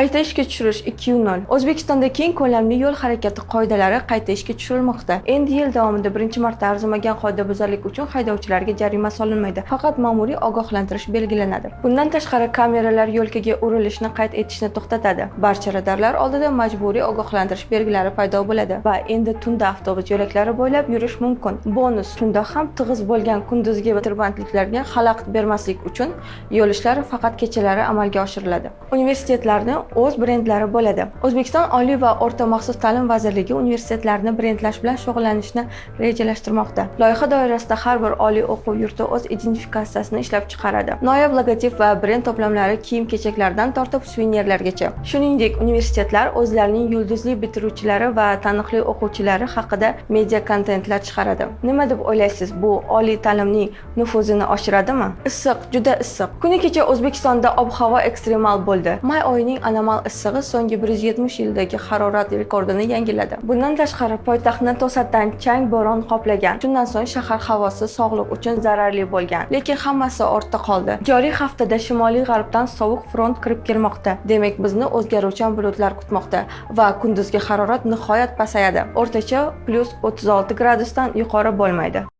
Qayta ishga tushirish 2.0. O'zbekistonda keng ko'lamli yo'l harakati qoidalari qayta ishga tushirilmoqda. Endi yil davomida birinchi marta arzimagan qoidabuzarlik uchun haydovchilarga jarima solinmaydi, faqat ma'muriy ogohlantirish belgilanadi. Bundan tashqari, kameralar yo'lkaga urilishni qayd etishni to'xtatadi. Barcha radarlar oldida majburiy ogohlantirish belgilari paydo bo'ladi va endi tunda avtobus yo'laklari bo'ylab yurish mumkin. Bonus: tunda ham tig'iz bo'lgan kunduzgi tirbandliklarga xalaqit bermaslik uchun yo'l ishlari faqat kechalari amalga oshiriladi. Universitetlarni o'z brendlari bo'ladi. O'zbekiston Oliy va o'rta maxsus ta'lim vazirligi universitetlarni brendlash bilan shug'ullanishni rejalashtirmoqda. Loyiha doirasida har bir oliy o'quv yurti o'z identifikatsiyasini ishlab chiqaradi. Noyob logotip va brend to'plamlari kiyim-kechaklardan tortib suvenirlargacha. Shuningdek, universitetlar o'zlarining yulduzli bitiruvchilari va taniqli o'quvchilari haqida media kontentlar chiqaradi. Nima deb o'ylaysiz, bu oliy ta'limning nufuzini oshiradimi? Issiq, juda issiq. Kuni kecha O'zbekistonda ob-havo ekstremal bo'ldi. May oyining anomal issig'i so'nggi 170 yildagi harorat rekordini yangiladi. Bundan tashqari, poytaxtni to'satdan chang bo'ron qoplagan. Shundan so'ng shahar havosi sog'liq uchun zararli bo'lgan. Lekin hammasi ortda qoldi. Joriy haftada shimoliy g'arbdan sovuq front kirib kelmoqda. Demak, bizni o'zgaruvchan bulutlar kutmoqda va kunduzgi harorat nihoyat pasayadi. O'rtacha +36 gradusdan yuqori bo'lmaydi.